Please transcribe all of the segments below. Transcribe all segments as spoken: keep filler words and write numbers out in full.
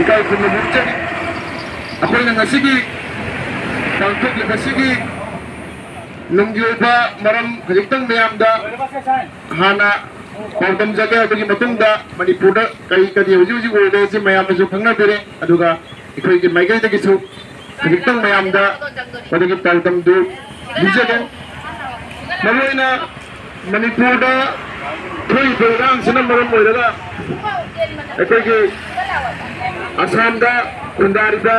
ꯏꯀꯥꯏ ꯈꯨꯝꯅꯕ ꯎꯠꯆꯔꯤ꯫ ꯑꯩꯈꯣꯏꯅ ꯉꯁꯤꯒꯤ ꯄꯥꯡꯊꯣꯛꯂꯤꯕꯁꯤꯒꯤ ꯅꯨꯡꯒꯤ ꯑꯣꯏꯕ ꯃꯔꯝ ꯈꯖꯤꯛꯇꯪ ꯃꯌꯥꯝꯗ ꯍꯥꯟꯅ ꯄꯥꯎꯗꯝꯖꯒꯦ꯫ ꯑꯗꯨꯒꯤ ꯃꯇꯨꯡꯗ ꯃꯅꯤꯄꯨꯔꯗ ꯀꯔꯤ ꯀꯔꯤ ꯍꯧꯖꯤꯛ ꯍꯧꯖꯤꯛ ꯑꯣꯏꯔꯦ ꯁꯤ ꯃꯌꯥꯝꯅꯁꯨ ꯈꯪꯅꯕꯤꯔꯦ꯫ ꯑꯗꯨꯒ ꯑꯩꯈꯣꯏꯒꯤ ꯃꯥꯏꯀꯩꯗꯒꯤꯁꯨ ꯈꯖꯤꯛꯇꯪ ꯃꯌꯥꯝꯗ ꯃꯗꯨꯒꯤ ꯄꯥꯎꯗꯝꯗꯨ ꯄꯤꯖꯒꯦ꯫ ꯃꯔꯨꯑꯣꯏꯅ ꯃꯅꯤꯄꯨꯔꯗ ꯊꯣꯛꯏꯕ ꯏꯔꯥꯡꯁꯤꯅ ꯃꯔꯝ ꯑꯣꯏꯔꯒ ꯑꯩꯈꯣꯏꯒꯤ ꯑꯁꯥꯝꯗ ꯈꯨꯟꯗꯥꯔꯤꯕ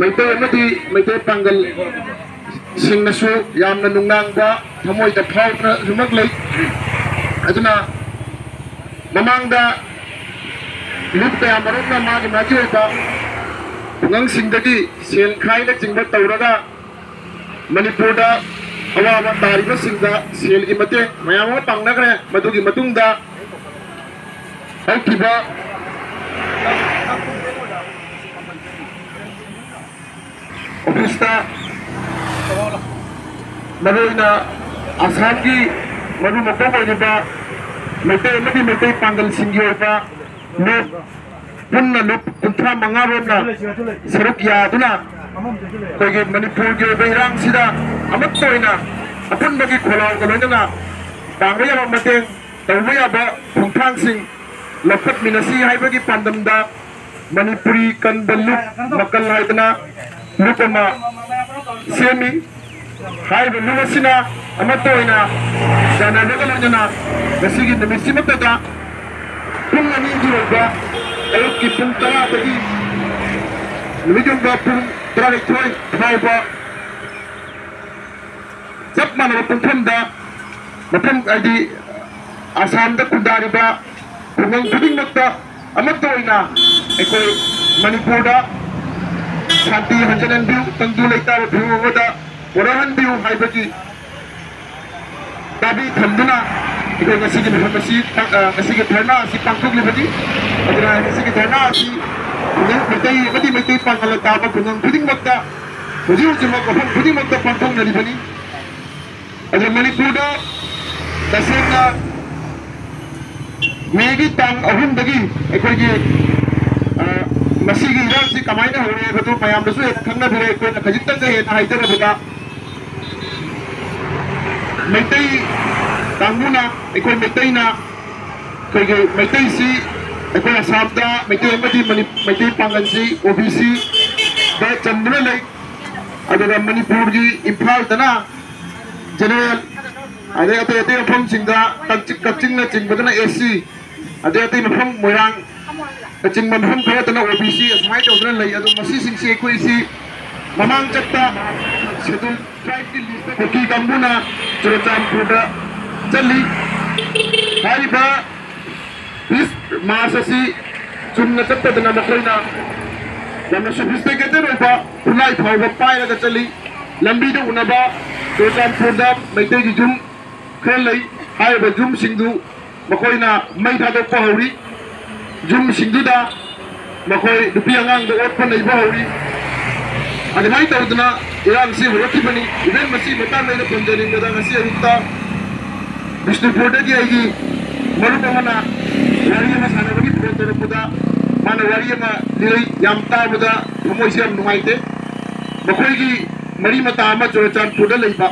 ꯃꯩꯇꯩ ꯑꯃꯗꯤ ꯃꯩꯇꯩ ꯄꯥꯡꯒꯜ ꯁꯤꯡꯅꯁꯨ ꯌꯥꯝꯅ ꯅꯨꯡꯅꯥꯡꯕ ꯊꯃꯣꯏꯗ ꯐꯥꯎꯗꯨꯅꯁꯨꯃꯛ ꯂꯩ꯫ ꯑꯗꯨꯅ ꯃꯃꯥꯡꯗ ꯂꯨꯞ ꯀꯌꯥ ꯃꯔꯨꯝꯅ ꯃꯥꯒꯤ ꯃꯥꯒꯤ ꯑꯣꯏꯕ ꯈꯨꯡꯒꯪꯁꯤꯡꯗꯒꯤ ꯁꯦꯜ ꯈꯥꯏꯅꯆꯤꯡꯕ ꯇꯧꯔꯒ ꯃꯅꯤꯄꯨꯔꯗ ꯑꯋꯥꯕ ꯇꯥꯔꯤꯕꯁꯤꯡꯗ ꯁꯦꯜꯒꯤ ꯃꯇꯦꯡ ꯃꯌꯥꯝ ꯑꯃ ꯄꯥꯡꯅꯈ꯭ꯔꯦ꯫ ꯃꯗꯨꯒꯤ ꯃꯇꯨꯡꯗ ꯍꯧꯈꯤꯕ ꯑꯣꯐꯤꯁꯇ ꯃꯔꯨꯑꯣꯏꯅ ꯑꯁꯥꯝꯒꯤ ꯃꯔꯨ ꯃꯀꯣꯛ ꯑꯣꯏꯔꯤꯕ ꯃꯩꯇꯩ ꯑꯃꯗꯤ ꯃꯩꯇꯩ ꯄꯥꯡꯒꯜꯁꯤꯡꯒꯤ ꯑꯣꯏꯕ ꯂꯨꯞ ꯄꯨꯟꯅ ꯂꯨꯞ ꯀꯨꯟꯊ꯭ꯔꯥ ꯃꯉꯥ ꯔꯣꯝꯅ ꯁꯔꯨꯛ ꯌꯥꯗꯨꯅ ꯑꯩꯈꯣꯏꯒꯤ ꯃꯅꯤꯄꯨꯔꯒꯤ ꯑꯣꯏꯕ ꯏꯔꯥꯡꯁꯤꯗ ꯑꯃꯠꯇ ꯑꯣꯏꯅ ꯑꯄꯨꯟꯕꯒꯤ ꯈꯣꯜꯂꯥꯎꯒ ꯂꯣꯏꯅꯅ ꯄꯥꯡꯕ ꯌꯥꯕ ꯃꯇꯦꯡ ꯇꯧꯕ ꯌꯥꯕ ꯈꯣꯡꯊꯥꯡꯁꯤꯡ ꯂꯧꯈꯠꯃꯤꯟꯅꯁꯤ ꯍꯥꯏꯕꯒꯤ ꯄꯥꯟꯗꯝꯗ ꯃꯅꯤꯄꯨꯔꯤ ꯀꯟꯕ ꯂꯨꯞ ꯃꯀꯜ ꯍꯥꯏꯗꯅ ꯂꯨꯞ ꯑꯃ ꯁꯦꯝꯃꯤ꯫ ꯍꯥꯏꯔꯤꯕ ꯂꯨꯞ ꯑꯁꯤꯅ ꯑꯃꯠꯇ ꯑꯣꯏꯅ ꯌꯥꯅꯕꯒ ꯂꯣꯏꯅꯅ ꯉꯁꯤꯒꯤ ꯅꯨꯃꯤꯠꯁꯤꯃꯛꯇꯗ ꯄꯨꯡ ꯑꯅꯤꯒꯤ ꯑꯣꯏꯕ ꯑꯌꯨꯛꯀꯤ ꯄꯨꯡ ꯇꯔꯥꯗꯒꯤ ꯅꯨꯃꯤꯠ ꯌꯨꯡꯕ ꯄꯨꯡ ꯇꯔꯥꯅꯤꯊꯣꯏ ꯐꯥꯎꯕ ꯆꯞ ꯃꯥꯟꯅꯕ ꯄꯨꯡꯐꯝꯗ ꯃꯐꯝ ꯍꯥꯏꯗꯤ ꯑꯁꯥꯝꯗ ꯈꯨꯟꯗꯥꯔꯤꯕ ꯈꯨꯡꯒꯪ ꯈꯨꯗꯤꯡꯃꯛꯇ ꯑꯃꯠꯇ ꯑꯣꯏꯅ ꯑꯩꯈꯣꯏ ꯃꯅꯤꯄꯨꯔꯗ ꯁꯥꯟꯇꯤ ꯍꯟꯖꯤꯜꯍꯟꯕꯤꯌꯨ, ꯇꯪꯗꯨ ꯂꯩꯇꯥꯕ ꯐꯤꯕꯝ ꯑꯃꯗ ꯄꯨꯔꯛꯍꯟꯕꯤꯌꯨ ꯍꯥꯏꯕꯒꯤ ꯗꯥꯕꯤ ꯊꯝꯗꯨꯅ ꯑꯩꯈꯣꯏ ꯉꯁꯤꯒꯤ ꯃꯐꯝ ꯑꯁꯤ, ꯑ, ꯉꯁꯤꯒꯤ ꯙꯔꯅꯥ ꯑꯁꯤ ꯄꯥꯡꯊꯣꯛꯂꯤꯕꯅꯤ꯫ ꯑꯗꯨꯅ ꯉꯁꯤꯒꯤ ꯙꯔꯅꯥ ꯑꯁꯤ ꯈꯨꯡꯒꯪ ꯃꯩꯇꯩ ꯑꯃꯗꯤ ꯃꯩꯇꯩ ꯄꯥꯡꯒꯜ ꯇꯥꯕ ꯈꯨꯡꯒꯪ ꯈꯨꯗꯤꯡꯃꯛꯇ ꯍꯧꯖꯤꯛ ꯍꯧꯖꯤꯛꯃꯛ ꯃꯐꯝ ꯈꯨꯗꯤꯡꯃꯛꯇ ꯄꯥꯡꯊꯣꯛꯅꯔꯤꯕꯅꯤ꯫ ꯑꯗꯨ ꯃꯅꯤꯄꯨꯔꯗ ꯇꯁꯦꯡꯅ ꯃꯦꯒꯤ ꯇꯥꯡ ꯑꯍꯨꯝꯗꯒꯤ ꯑꯩꯈꯣꯏꯒꯤ ꯃꯁꯤꯒꯤ ꯏꯔꯥꯡꯁꯤ ꯀꯃꯥꯏꯅ ꯍꯧꯔꯦ ꯍꯥꯏꯕꯗꯨ ꯃꯌꯥꯝꯅꯁꯨ ꯍꯦꯟꯅ ꯈꯪꯅꯕꯤꯔꯦ꯫ ꯑꯩꯈꯣꯏꯅ ꯈꯖꯤꯛꯇꯪꯒ ꯍꯦꯟꯅ ꯍꯥꯏꯖꯔꯕꯗ, ꯃꯩꯇꯩ ꯀꯥꯡꯕꯨꯅ, ꯑꯩꯈꯣꯏ ꯃꯩꯇꯩꯅ, ꯑꯩꯈꯣꯏꯒꯤ ꯃꯩꯇꯩꯁꯤ, ꯑꯩꯈꯣꯏ ꯑꯁꯥꯝꯗ ꯃꯩꯇꯩ ꯑꯃꯗꯤ ꯃꯅꯤ-, ꯃꯩꯇꯩ ꯄꯥꯡꯒꯜꯁꯤ ꯑꯣ ꯕꯤ ꯁꯤꯗ ꯆꯟꯗꯨꯅ ꯂꯩ꯫ ꯑꯗꯨꯒ ꯃꯅꯤꯄꯨꯔꯒꯤ ꯏꯝꯐꯥꯜꯗꯅ ꯖꯦꯅꯔꯦꯜ, ꯑꯗꯩ ꯑꯇꯩ ꯑꯇꯩ ꯃꯐꯝꯁꯤꯡꯗ ꯀꯛꯆꯤꯡ-, ꯀꯛꯆꯤꯡꯅꯆꯤꯡꯕꯗꯅ ꯑꯦꯁ ꯁꯤ, ꯑꯗꯩ ꯑꯇꯩ ꯃꯐꯝ ꯃꯣꯏꯔꯥꯡꯅꯆꯤꯡꯕ ꯃꯐꯝ ꯈꯔꯗꯅ ꯑꯣ ꯕꯤ ꯁꯤ ꯑꯁꯨꯃꯥꯏꯅ ꯇꯧꯗꯅ ꯂꯩ꯫ ꯑꯗꯣ ꯃꯁꯤꯁꯤꯡꯁꯤ ꯑꯩꯈꯣꯏꯁꯤ ꯃꯃꯥꯡ ꯆꯠꯄ ꯁꯦꯗꯨꯜ ꯇ꯭ꯔꯥꯏꯕꯀꯤ ꯂꯤꯁꯇ ꯀꯨꯀꯤ ꯀꯥꯡꯕꯨꯅ ꯆꯨꯔꯆꯥꯟꯄꯨꯔꯗ ꯆꯠꯂꯤ꯫ ꯍꯥꯏꯔꯤꯕ ꯄꯤꯁ ꯃꯥꯔꯁ ꯑꯁꯤ ꯆꯨꯝꯅ ꯆꯠꯇꯗꯅ ꯃꯈꯣꯏꯅ ꯌꯥꯝꯅ ꯁꯣꯐꯤꯁꯇꯤꯀꯦꯇꯦꯠ ꯑꯣꯏꯕ ꯈꯨꯠꯂꯥꯏ ꯐꯥꯎꯕ ꯄꯥꯏꯔꯒ ꯆꯠꯂꯤ꯫ ꯂꯝꯕꯤꯗ ꯎꯅꯕ ꯆꯨꯔꯆꯥꯟꯄꯨꯔꯗ ꯃꯩꯇꯩꯒꯤ ꯌꯨꯝ ꯈꯔ ꯂꯩ꯫ ꯍꯥꯏꯔꯤꯕ ꯌꯨꯝꯁꯤꯡꯗꯨ ꯃꯈꯣꯏꯅ ꯃꯩ ꯊꯥꯗꯣꯛꯄ ꯍꯧꯔꯤ꯫ ꯌꯨꯝꯁꯤꯡꯗꯨꯗ ꯃꯈꯣꯏ ꯅꯨꯄꯤ ꯑꯉꯥꯡꯗ ꯑꯣꯠꯄ ꯅꯩꯕ ꯍꯧꯔꯤ꯫ ꯑꯗꯨꯃꯥꯏꯅ ꯇꯧꯗꯅ ꯏꯔꯥꯡꯁꯤ ꯍꯧꯔꯛꯈꯤꯕꯅꯤ꯫ ꯏꯚꯦꯟ ꯃꯁꯤ ꯃꯇꯥꯡꯗ ꯑꯩꯅ ꯄꯟꯖꯅꯤꯡꯕꯗ, ꯉꯁꯤ ꯑꯌꯨꯛꯇ ꯕꯤꯁꯅꯨꯄꯨꯔꯗꯒꯤ ꯑꯩꯒꯤ ꯃꯔꯨꯞ ꯑꯃꯅ ꯋꯥꯔꯤ ꯑꯃ ꯁꯥꯟꯅꯕꯒꯤ ꯐꯣꯟ ꯇꯧꯔꯛꯄꯗ, ꯃꯥꯅ ꯋꯥꯔꯤ ꯑꯃ ꯂꯤꯔꯩ꯫ ꯌꯥꯝ ꯇꯥꯕꯗ ꯊꯃꯣꯏꯁꯤ ꯌꯥꯝ ꯅꯨꯡꯉꯥꯏꯇꯦ꯫ ꯃꯈꯣꯏꯒꯤ ꯃꯔꯤ ꯃꯇꯥ ꯑꯃ ꯆꯨꯔꯆꯥꯟꯄꯨꯔꯗ ꯂꯩꯕ,